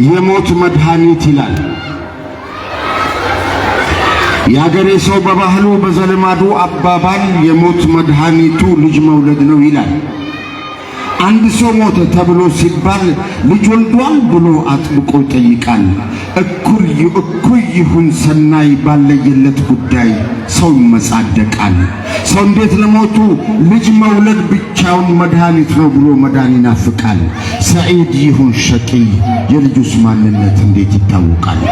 የሞት መድኃኒት ይላል። የአገሬ ሰው በባህሉ በዘልማዱ አባባል የሞት መድኃኒቱ ልጅ መውለድ ነው ይላል። አንድ ሰው ሞተ ተብሎ ሲባል ልጅ ወልዷል ብሎ አጥብቆ ይጠይቃል። እኩይ ይሁን ሰናይ ባለየለት ጉዳይ ሰው ይመጻደቃል። ሰው እንዴት ለሞቱ ልጅ መውለድ ብቻውን መድኃኒት ነው ብሎ መዳን ይናፍቃል። ሰዒድ ይሁን ሸቂይ የልጁስ ማንነት እንዴት ይታወቃል?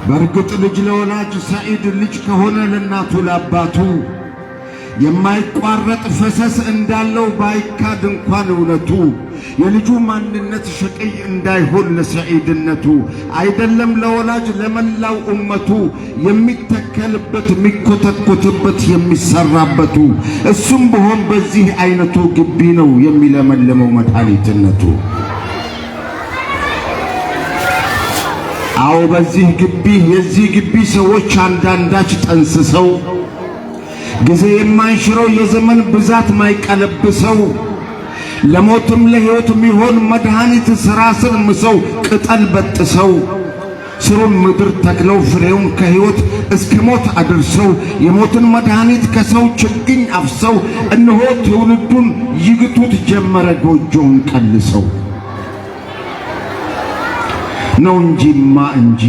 በእርግጥ ልጅ ለወላጅ ሰዒድ ልጅ ከሆነ ለእናቱ ለአባቱ የማይቋረጥ ፈሰስ እንዳለው ባይካድ እንኳን እውነቱ የልጁ ማንነት ሸቅይ እንዳይሆን ለሰዒድነቱ አይደለም ለወላጅ ለመላው ኡመቱ የሚተከልበት የሚኮተኮትበት የሚሰራበቱ እሱም ቢሆን በዚህ አይነቱ ግቢ ነው የሚለመልመው መድኃኒትነቱ። አዎ በዚህ ግቢ የዚህ ግቢ ሰዎች አንዳንዳች ጠንስሰው ጊዜ የማይሽረው የዘመን ብዛት ማይቀለብሰው ለሞትም ለሕይወት የሚሆን መድኃኒት ሥራ ስር ምሰው ቅጠል በጥሰው ስሩን ምድር ተክለው ፍሬውን ከሕይወት እስከ ሞት አድርሰው የሞትን መድኃኒት ከሰው ችግኝ አፍሰው እነሆ ትውልዱን ይግቱት ጀመረ ጎጆውን ቀልሰው ነው እንጂማ እንጂ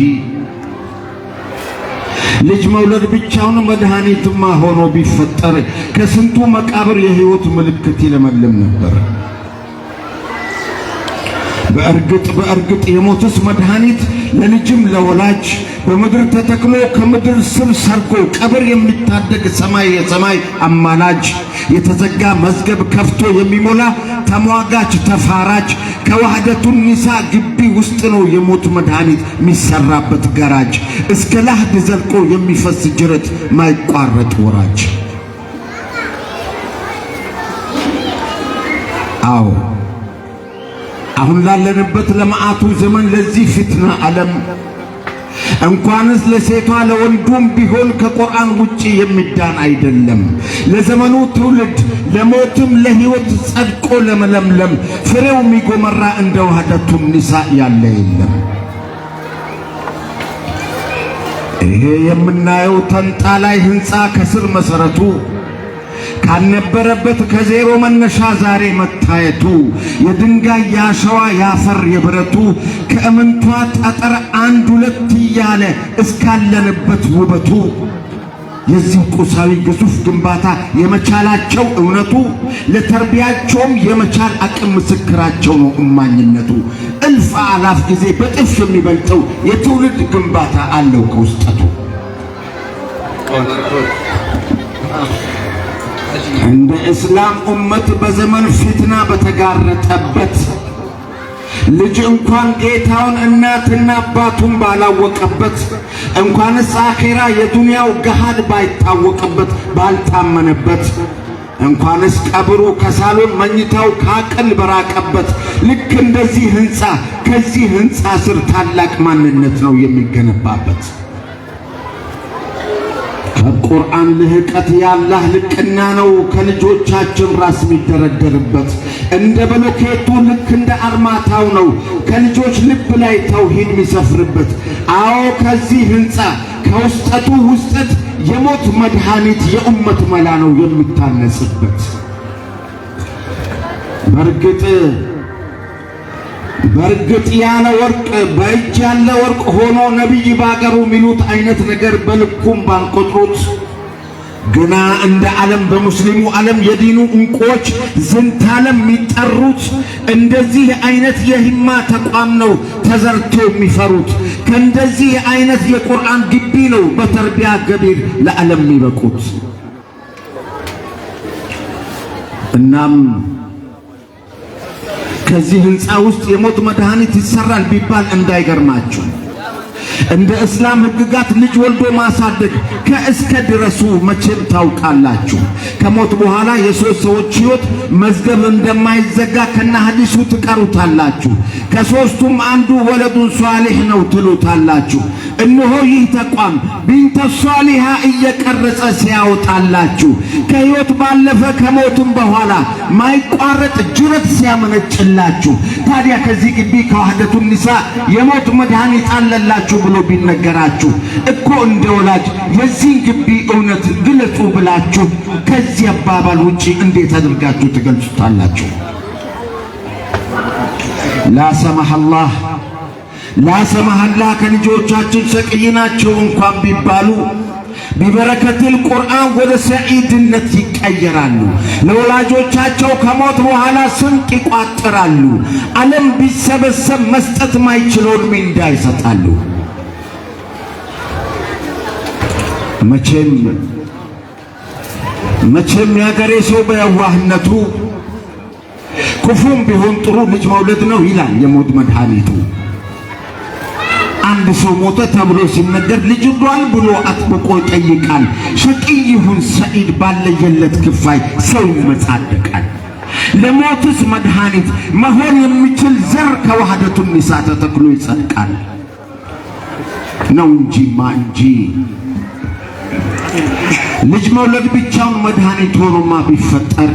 ልጅ መውለድ ብቻውን መድኃኒትማ ሆኖ ቢፈጠር ከስንቱ መቃብር የሕይወት ምልክት ይለመልም ነበር። በእርግጥ በእርግጥ የሞትስ መድኃኒት ለልጅም ለወላጅ በምድር ተተክሎ ከምድር ስር ሰርጎ ቀብር የሚታደግ ሰማይ የሰማይ አማላጅ የተዘጋ መዝገብ ከፍቶ የሚሞላ ተሟጋች ተፋራጅ ከዋህደቱ ኒሳ ግቢ ውስጥ ነው የሞት መድኃኒት የሚሰራበት ገራጅ እስከ ላህድ ዘልቆ የሚፈስ ጅረት ማይቋረጥ ወራጅ። አዎ አሁን ላለንበት ለመዓቱ ዘመን ለዚህ ፊትና ዓለም እንኳንስ ለሴቷ ለወንዱም ቢሆን ከቁርአን ውጪ የሚዳን አይደለም። ለዘመኑ ትውልድ ለሞትም ለሕይወት ጸድቆ ለመለምለም ፍሬው የሚጎመራ እንደ ዋህደቱ ኒሳ ያለ የለም። ይሄ የምናየው ተንጣላይ ሕንፃ ከስር መሰረቱ ካልነበረበት ከዜሮ መነሻ ዛሬ መታየቱ የድንጋይ የአሸዋ የአፈር የብረቱ ከእምንቷ ጠጠር አንድ ሁለት እያለ እስካለንበት ውበቱ የዚህ ቁሳዊ ግዙፍ ግንባታ የመቻላቸው እውነቱ ለተርቢያቸውም የመቻል አቅም ምስክራቸው ነው እማኝነቱ። እልፍ አላፍ ጊዜ በጥፍ የሚበልጠው የትውልድ ግንባታ አለው ከውስጠቱ። እንደ እስላም ኡመት በዘመን ፊትና በተጋረጠበት ልጅ እንኳን ጌታውን እናትና አባቱን ባላወቀበት እንኳንስ አኼራ የዱንያው ገሃድ ባይታወቅበት ባልታመነበት እንኳንስ ቀብሩ ከሳሎን መኝታው ከአቅል በራቀበት ልክ እንደዚህ ህንፃ ከዚህ ህንፃ ስር ታላቅ ማንነት ነው የሚገነባበት። ከቁርአን ልህቀት የአላህ ልቅና ነው ከልጆቻችን ራስ የሚደረደርበት። እንደ ብሎኬቱ ልክ እንደ አርማታው ነው ከልጆች ልብ ላይ ተውሂድ የሚሰፍርበት። አዎ ከዚህ ህንፃ ከውስጠቱ ውስጠት የሞት መድኃኒት የኡመት መላ ነው የሚታነጽበት። በእርግጥ በእርግጥ ያለ ወርቅ በእጅ ያለ ወርቅ ሆኖ ነቢይ ባገሩ የሚሉት አይነት ነገር በልኩም ባንቆጥሩት ግና እንደ ዓለም በሙስሊሙ ዓለም የዲኑ እንቁዎች ዝንታለም የሚጠሩት እንደዚህ አይነት የሂማ ተቋም ነው ተዘርቶ የሚፈሩት። ከእንደዚህ አይነት የቁርአን ግቢ ነው በተርቢያ ገቢር ለዓለም የሚበቁት። እናም ከዚህ ህንፃ ውስጥ የሞት መድኃኒት ይሰራል ቢባል እንዳይገርማችሁ። እንደ እስላም ህግጋት ልጅ ወልዶ ማሳደግ ከእስከ ድረሱ መቼም ታውቃላችሁ። ከሞት በኋላ የሶስት ሰዎች ህይወት መዝገብ እንደማይዘጋ ከነ ሐዲሱ ትቀሩታላችሁ። ከሶስቱም አንዱ ወለዱን ሷሊህ ነው ትሉታላችሁ። እነሆ ይህ ተቋም ቢንተ ሷሊሃ እየቀረጸ ሲያወጣላችሁ፣ ከሕይወት ባለፈ ከሞትም በኋላ ማይቋረጥ ጅረት ሲያመነጭላችሁ፣ ታዲያ ከዚህ ግቢ ከዋህደቱ ኒሳ የሞት መድኃኒት አለላችሁ ብሎ ቢነገራችሁ እኮ እንደ ወላጅ የዚህን ግቢ እውነት ግለጹ ብላችሁ ከዚህ አባባል ውጪ እንዴት አድርጋችሁ ትገልጹታላችሁ? لا سمح الله لا سمح الله ከልጆቻችን ሸቅይ ናቸው እንኳን ቢባሉ ببركة القرآن ወደ ሰዒድነት ይቀየራሉ። ለወላጆቻቸው ከሞት በኋላ ስንቅ ይቋጥራሉ። ዓለም ቢሰበሰብ መስጠት ማይችለውን ሚንዳ ይሰጣሉ። መቼም መቼም የአገሬ ሰው በየዋህነቱ ክፉም ቢሆን ጥሩ ልጅ መውለድ ነው ይላል የሞት መድኃኒቱ። አንድ ሰው ሞተ ተብሎ ሲነገር ልጅ ዷል ብሎ አጥብቆ ይጠይቃል። ሸቂይ ይሁን ሰዒድ ባለየለት ክፋይ ሰው ይመጻደቃል። ለሞትስ መድኃኒት መሆን የሚችል ዘር ከዋህደቱ ኒሳ ተተክሎ ይጸድቃል ነው እንጂማ እንጂ ልጅ መውለድ ብቻውን መድኃኒት ሆኖማ ቢፈጠር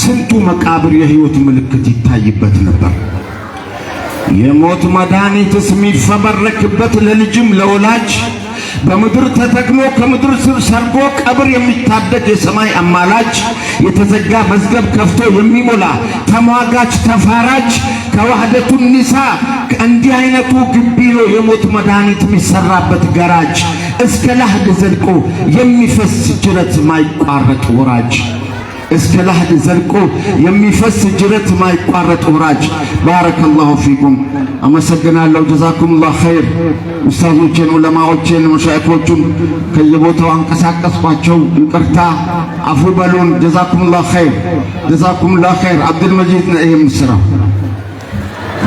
ስንቱ መቃብር የህይወት ምልክት ይታይበት ነበር። የሞት መድኃኒትስ የሚፈበረክበት ለልጅም ለወላጅ በምድር ተተክሎ ከምድር ስር ሰርጎ ቀብር የሚታደግ የሰማይ አማላጅ፣ የተዘጋ መዝገብ ከፍቶ የሚሞላ ተሟጋች ተፋራጅ ከዋህደቱ ኒሳ እንዲህ አይነቱ ግቢ ነው የሞት መድኃኒት የሚሰራበት ገራጅ፣ እስከ ላህድ ዘልቆ የሚፈስ ጅረት ማይቋረጥ ወራጅ፣ እስከ ላህድ ዘልቆ የሚፈስ ጅረት ማይቋረጥ ወራጅ። بارك الله فيكم። አመሰግናለሁ። جزاكم الله خير። ኡስታዞቼን፣ ዑለማዎቼን፣ መሻይኾቹን ከየቦታው አንቀሳቀስኳቸው። ይቅርታ አፉ በሉን። جزاكم الله خير፣ جزاكم الله خير። አብዱልመጂድ ነው ይሄ የምስራው።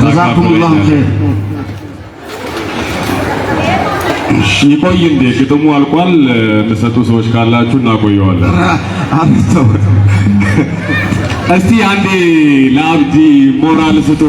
جزاكم الله خير። ይቆይ እንዴ? ግጥሙ አልቋል። የምትሰጡ ሰዎች ካላችሁ እናቆየዋለን። እስቲ አንዴ ለአብዲ ሞራል ስጡ።